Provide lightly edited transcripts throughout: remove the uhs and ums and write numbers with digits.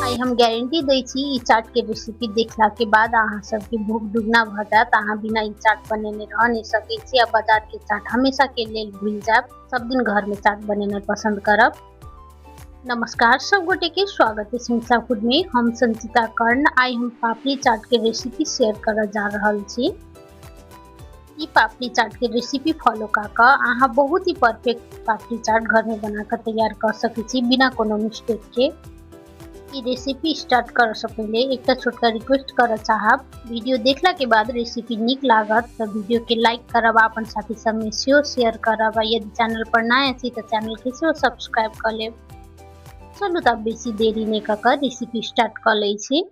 आइ हम गारंटी दै छी ई चाट के रेसिपी देखला के बाद अहाँ सबके भूख दुगना भऽ जायत। अहाँ बिना ई चाट बनेने रह नहि सकै छी आ बाजार के चाट हमेशा के लेल भूलि जायब। सब दिन घर में चाट बनेनाइ पसंद करब। नमस्कार सब गोटे के स्वागत है मिथिला फूड में। हम संचिता कर्ण। आइ हम पापड़ी चाट के रेसिपी शेयर करऽ जा रहल छी। ई पापड़ी चाट के रेसिपी फॉलो कऽ कऽ अहाँ बहुत ही परफेक्ट पापड़ी चाट घर में बना कऽ तैयार कऽ सकै छी बिना कोनो मिस्टेक के। ई रेसिपी स्टार्ट करऽ से पहिले एकटा छोटका रिक्वेस्ट करऽ चाहब। वीडियो देखला के बाद रेसिपी नीक लागत तऽ वीडियो के लाइक करब, अपन साथी सब में सेहो शेयर करब, आ यदि चैनल पर नया छी तऽ चैनल के सेहो सब्सक्राइब कऽ लेब। चलू तऽ बेसी देरी नहि कऽ कऽ रेसिपी स्टार्ट कऽ लै छी।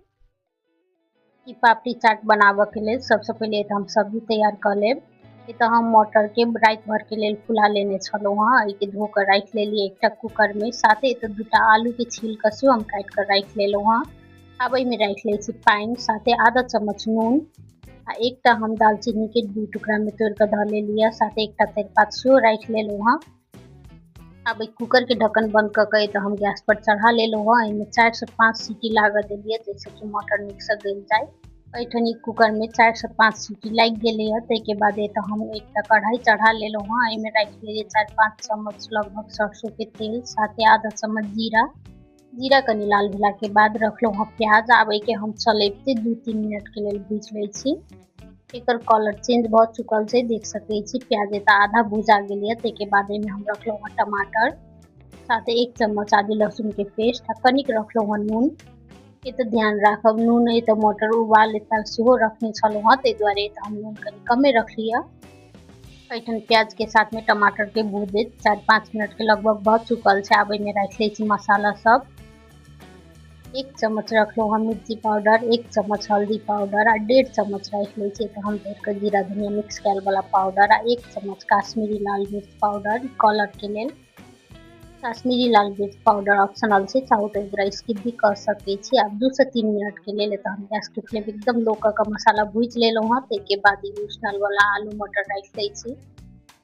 ई पापड़ी चाट बनाबऽ के लेल सबसँ पहिले तऽ हम सब्जी तैयार कऽ लेब। एतऽ हम मटर के राति भर के लेल फुला लेने छलहुँ हँ। एहिके धो कऽ राखि लेलियै एकटा कुकर में। साथे एतऽ दूटा आलू के छील कऽ सेहो हम काटि कऽ राखि लेलहुँ हँ। आब एहिमे राखि लै छी पानि, साथे आधा चम्मच नून आ एकटा हम दालचीनी के 2 टुकड़ा में तोड़ि कऽ धऽ लेलियै, साथे एकटा तेजपात सेहो राखि लेलहुँ हँ। आब एहि कुकर के ढक्कन बंद कऽ कऽ एतऽ हम गैस पर चढ़ा लेलहुँ हँ। एहिमे 4 से 5 सीटी लागऽ देलियै जाहिसँ कि मटर नीकसँ गलि जाय। एहिठाम ई कुकर में 4 से 5 सीटी लागि गेलैए। ताहिके बाद एतऽ हम एकटा कढ़ाई चढ़ा लेलहुँ हँ। एहिमे राखि लेलियै 4-5 चम्मच लगभग सरसों के तेल, साथे आधा चम्मच जीरा। जीरा कनि लाल भेला के बाद रखलहुँ हँ प्याज। आब एहिके हम चलैबते 2-3 मिनट के लेल भूजि लै छी। एकर कलर चेंज भऽ चुकल छै, देख सकै छी। प्याज एतऽ आधा भुजा गेलैए। ताहिके बाद एहिमे हम रखलहुँ हँ टमाटर, साथे 1 चम्मच आदि लहसुन के पेस्ट आ कनिक रखलहुँ हँ नून। एतऽ ध्यान राखब, नून एतऽ मटर उबाल काल सेहो रखने छलहुँ हँ, ताहि दुआरे एतऽ हम नून कनि कमे रखलियै। एहिठाम प्याज के साथ में टमाटर के भूजैत 4-5 मिनट के लगभग भऽ चुकल छै। आब एहिमे राखि लै छी मसाला सब। 1 चम्मच रखलहुँ हम मिर्ची पाउडर, 1 चम्मच हल्दी पाउडर आ 1.5 चम्मच राखि लै छी एतऽ हम भरि कऽ जीरा धनिया मिक्स कयल वाला पाउडर आ 1 चम्मच काश्मीरी लाल मिर्च पाउडर कलर के लेल। काश्मीरी लाल मिर्च पाउडर ऑप्शनल छै, चाहू तऽ एकरा स्किप भी कऽ सकै छी। आब 2 से 3 मिनट के लेल एतऽ हम गैस के फ्लेम एकदम लो कऽ कऽ मसाला भूजि लेलहुँ हँ। ताहिके बाद ई उसनल वाला आलू मटर राखि लै छी।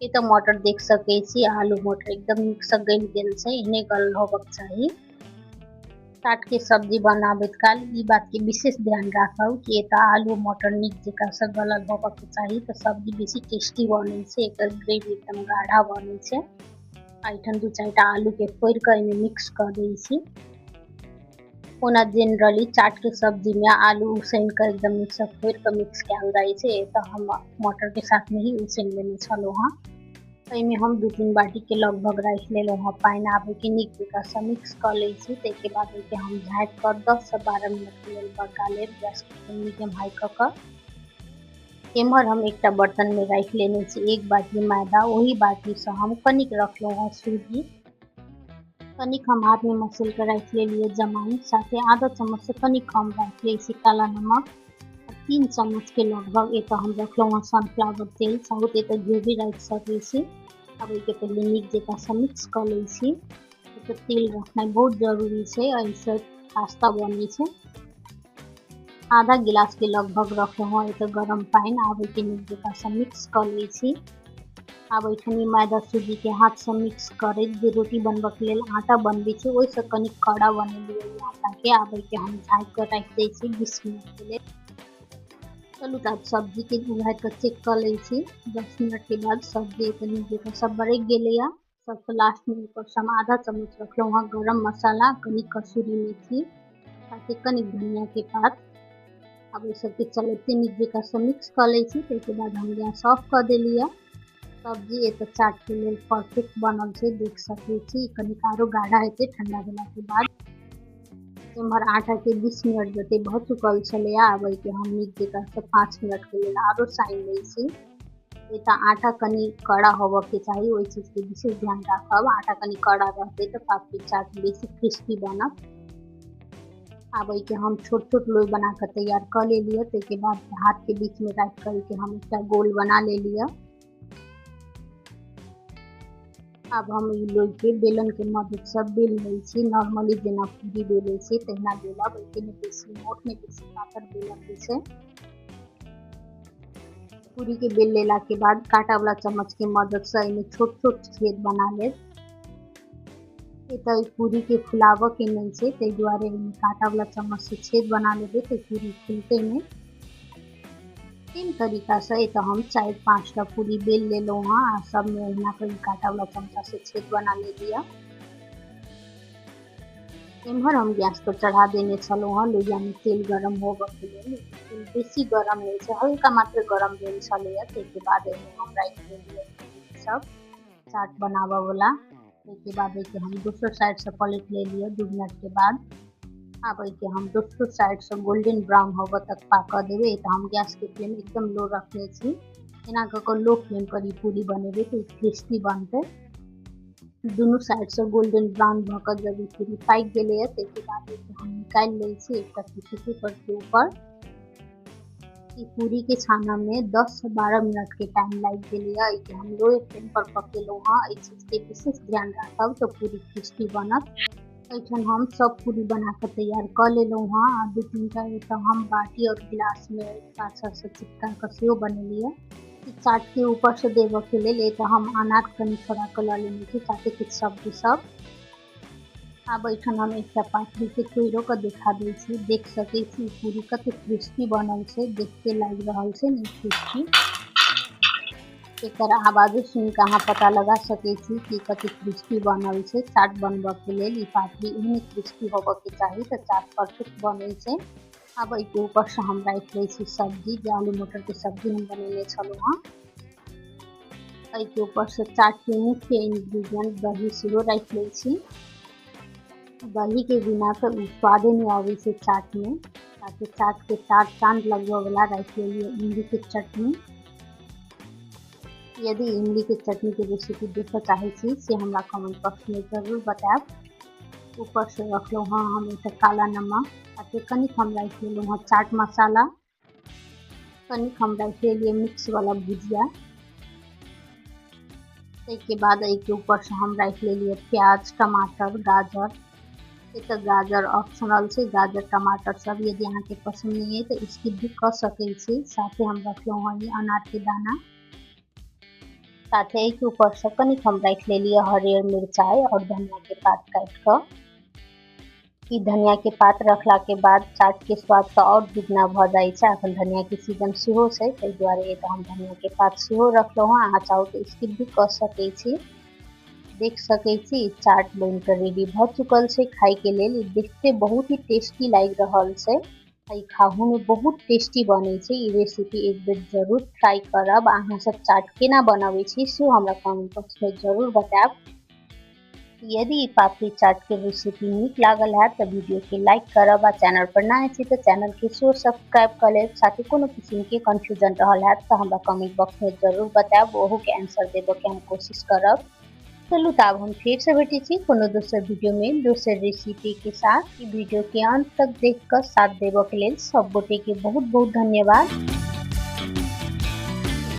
एतऽ मटर देख सकै छी, आलू मटर एकदम नीकसँ गलि गेल छै, एहने गलल होबक चाही। चाट के सब्जी बनाबैत काल ई बात के विशेष ध्यान राखब कि एतऽ आलू मटर नीक जकाँ सँ गलल होबक चाही, तऽ सब्जी बेसी टेस्टी बनै छै, एकर ग्रेवी एकदम गाढ़ा बनै छै। एहिठाम 2-4 टा आलू के फोड़ि कऽ एहिमे मिक्स कऽ दै छी। ओना जेनरली चाट के सब्जी में आलू उसैन कऽ एकदम नीकसँ फोड़ि कऽ मिक्स कयल जाइ छै। एतऽ हम मटर के साथ में ही उसैन लेने छलहुँ हँ। एहिमे हम 2-3 बाटी के लगभग राखि लेलहुँ हँ पानि। आब एहिके नीक जकाँ सँ मिक्स कऽ लै छी। ताहिके बाद एहिके हम झाँपि कऽ 10 से 12 मिनट के लेल पका लेब, गैस के मीडियम हाई कऽ कऽ। एम्हर हम एकटा बर्तन में राखि लेने छी 1 बाटी मैदा। ओही बाटी से हम कनिक रखलहुँ हँ सूजी, कनिक हम हाथ में मसल कऽ राखि लेलियै जमाइन, साथे आधा चम्मच से कनिक कम राखि लै छी काला नमक, 3 चम्मच के लगभग एतऽ हम रखलहुँ हँ सनफ्लावर तेल। चाहू तऽ एतऽ घी भी राखि सकै छी। आब एहिके पहिले नीक जकाँ सँ मिक्स कऽ लै छी। एतऽ तेल रखनाइ बहुत जरूरी छै, एहिसँ पास्ता बनै छै। आधा गिलास के लगभग रखलहुँ हँ एतऽ गरम पानि। आब एहिके नीक जकाँ सँ मिक्स कऽ लै छी। आब एहिठाम ई मैदा सूजी के हाथ सँ मिक्स करैत जे रोटी बनबऽ के लेल आटा बनबै छै ओहिसँ कनि कड़ा बनेलियै ई आटा के। आब एहिके हम झाँपि कऽ राखि दै छी 20 मिनट के लेल। चलू तऽ आब सब्जी के उघारि कऽ चेक कऽ लै छी। 10 मिनट के बाद सब्जी एतऽ नीक जकाँ सब बरकि गेलैया। सबसँ लास्ट में ऊपर से हम आधा चम्मच रखलहुँ हँ गरम मसाला, कनि कसूरी मेथी, साथे कनि धनिया के पात। आब एहि सबके चलैते नीक जकाँ सँ मिक्स कऽ लै छी। ताहिके बाद हम गैस ऑफ कऽ देलियै। सब्जी एतऽ चाट के लेल परफेक्ट बनल छै, देख सकै छी। कनिक आरो गाढ़ा हेतै ठंडा भेला के बाद। एम्हर आटा के 20 मिनट जते भऽ चुकल छलैया। आब एहिके हम नीक जकाँ सँ 5 मिनट के लेल आरो सानि लै छी। एतऽ आटा कनि कड़ा होबऽ के चाही, ओहि चीज के विशेष ध्यान राखब। आटा कनि कड़ा रहतै तऽ पापड़ी चाट बेसी क्रिस्पी बनत। आब एहिके हम छोट छोट लोई बना कऽ तैयार कऽ लेलियै। ताहिके बाद हाथ के बीच में राखि कऽ एहिके हम एकटा गोल बना लेलियै। आब हम ई लोई के बेलन के मदद सँ बेल लै छी। नॉर्मली जेना पूरी बेलै छी तहिना बेलब, एहिके नहि बेसी मोट नहि बेसी पातर बेलऽ के छै। पूरी के बेल लेला के बाद कांटा वाला चम्मच के मदद सँ एहिमे छोट छोट छेद बना लेब। एतऽ पूरीके फुलाबऽके नहि छै, ताहि दुआरे एहिमे काँटावला चम्मचसँ छेद बना लेबै तऽ पूरी फुलतै नहि। सेम तरीकासँ एतऽ हम 4-5टा पूरी बेल लेलहुँ हँ आ सबमे अहिना कऽ काँटावला चमचासँ छेद बना लेलियै। एम्हर हम गैस पर चढ़ा देने छलहुँ हँ लोहियामे तेल गरम होबऽके लेल। तेल बेसी गरम नहि छै, हल्का मात्र गरम भेल छलैए। ताहिके बाद एहिमे हम राखि देलियै सब चाट बनाबऽवला। ताहिके बाद एहिके हम दोसर साइडसँ पलटि लेलियै 2 मिनटके बाद। आब एहिके हम दोसरो साइडसँ गोल्डन ब्राउन होबऽ तक पाकऽ देबै। तऽ हम गैसके फ्लेम एकदम लो रखने छी। एना कऽ कऽ लो फ्लेम पर ई पूरी बनेबै तऽ ई क्रिस्पी बनतै। दुनू साइडसँ गोल्डन ब्राउन भऽ कऽ जब ई पूरी पाकि गेलैए ताहिके बाद एहिके हम निकालि लै छी एकटा टिश्यू पेपरके ऊपर। ई पूरीके छानऽमे 10 से 12 मिनटके टाइम लागि गेलैए। एहिके हम लो फ्लेम पर पकेलहुँ हँ। एहि चीजके विशेष ध्यान राखब तऽ पूरी क्रिस्पी बनत। एहिठाम हम सब पूरी बना कऽ तैयार कऽ लेलहुँ हँ आ 2-3टा एतऽ हम बाटी आओर गिलासमे पाछासँ चिपका कऽ सेहो बनेलियै। चाटके ऊपरसँ देबऽके लेल एतऽ हम अनार कनि छोड़ा कऽ लऽ लेने छी, साथे किछु सब्जी सब। आब एहिठाम हम एकटा पापड़ीके तोड़िओ कऽ देखा दै छी। देख सकै छी पूरी कते क्रिस्पी बनल छै, देखते लागि रहल छै ने क्रिस्पी। एकर आवाजो सुनि कऽ अहाँ पता लगा सकै छी कि कते क्रिस्पी बनल छै। चाट बनबऽके लेल ई पापड़ी एहने क्रिस्पी होबऽके चाही तऽ चाट परफेक्ट बनै छै। आब एहिके ऊपरसँ हम राखि लै छी सब्जी, जे आलू मटरके सब्जी हम बनेने छलहुँ हँ। एहिके ऊपरसँ चाटके मुख्य इन्ग्रीडियंट दही सेहो राखि लै छी। दहीके बिना तऽ ओ स्वादे नहि अबै छै चाटमे। ताकि चाटके चार चाँद लगबऽवला राखि लेलियै इमलीके चटनी। यदि इमलीके चटनीके रेसिपी देखऽ चाहै छी से हमरा कमेंट बॉक्समे जरूर बतायब। ऊपरसँ रखलहुँ हँ हम एकटा काला नमक, आ फेर कनिक हम राखि लेलहुँ हँ चाट मसाला, कनिक हम राखि लेलियै मिक्सवला भुजिया। ताहिके बाद एहिके ऊपरसँ हम राखि लेलियै प्याज, टमाटर, गाजर। एतऽ गाजर ऑप्शनल छै, गाजर टमाटर सब यदि अहाँके पसन्द नहि अइ तऽ स्किप भी कऽ सकै छी। साथे हम रखलहुँ हँ ई अनारके दाना। साथे एहिके ऊपरसँ कनिक हम राखि लेलियै हरियर मिरचाइ आओर धनियाके पात काटि कऽ। ई धनियाके पात रखलाके बाद चाटके स्वाद तऽ आओर दुगना भऽ जाइ छै। अखन धनियाके सीजन सेहो छै, ताहि दुआरे एतऽ हम धनियाके पात सेहो रखलहुँ हँ। अहाँ चाहू तऽ स्किप भी कऽ सकै छी। देख सकै छी ई चाट बनि कऽ रेडी भऽ चुकल छै खायके लेल। ई देखते बहुत ही टेस्टी लागि रहल छै आ ई खाहूमे बहुत टेस्टी बनै छै। ई रेसिपी एक बेर जरूर ट्राई करब। अहाँ सब चाट केना बनबै छी सेहो हमरा कमेंट बॉक्समे जरूर बतायब। यदि ई पापड़ी चाटके रेसिपी नीक लागल हैत तऽ वीडियोके लाइक करब आ चैनल पर नया छी तऽ चैनलके सेहो सब्सक्राइब कऽ लेब। साथे कोनो किसिमके कन्फ्यूजन रहल हैत तऽ हमरा कमेंट बॉक्समे जरूर बतायब, ओहूके आंसर देबऽके हम कोशिश करब। चलू तऽ आब हम फेरसँ भेटै छी कोनो दोसर वीडियोमे दोसर रेसिपीके साथ। ई वीडियोके अंत तक देख कऽ साथ देबऽके लेल सब गोटेके बहुत बहुत धन्यवाद।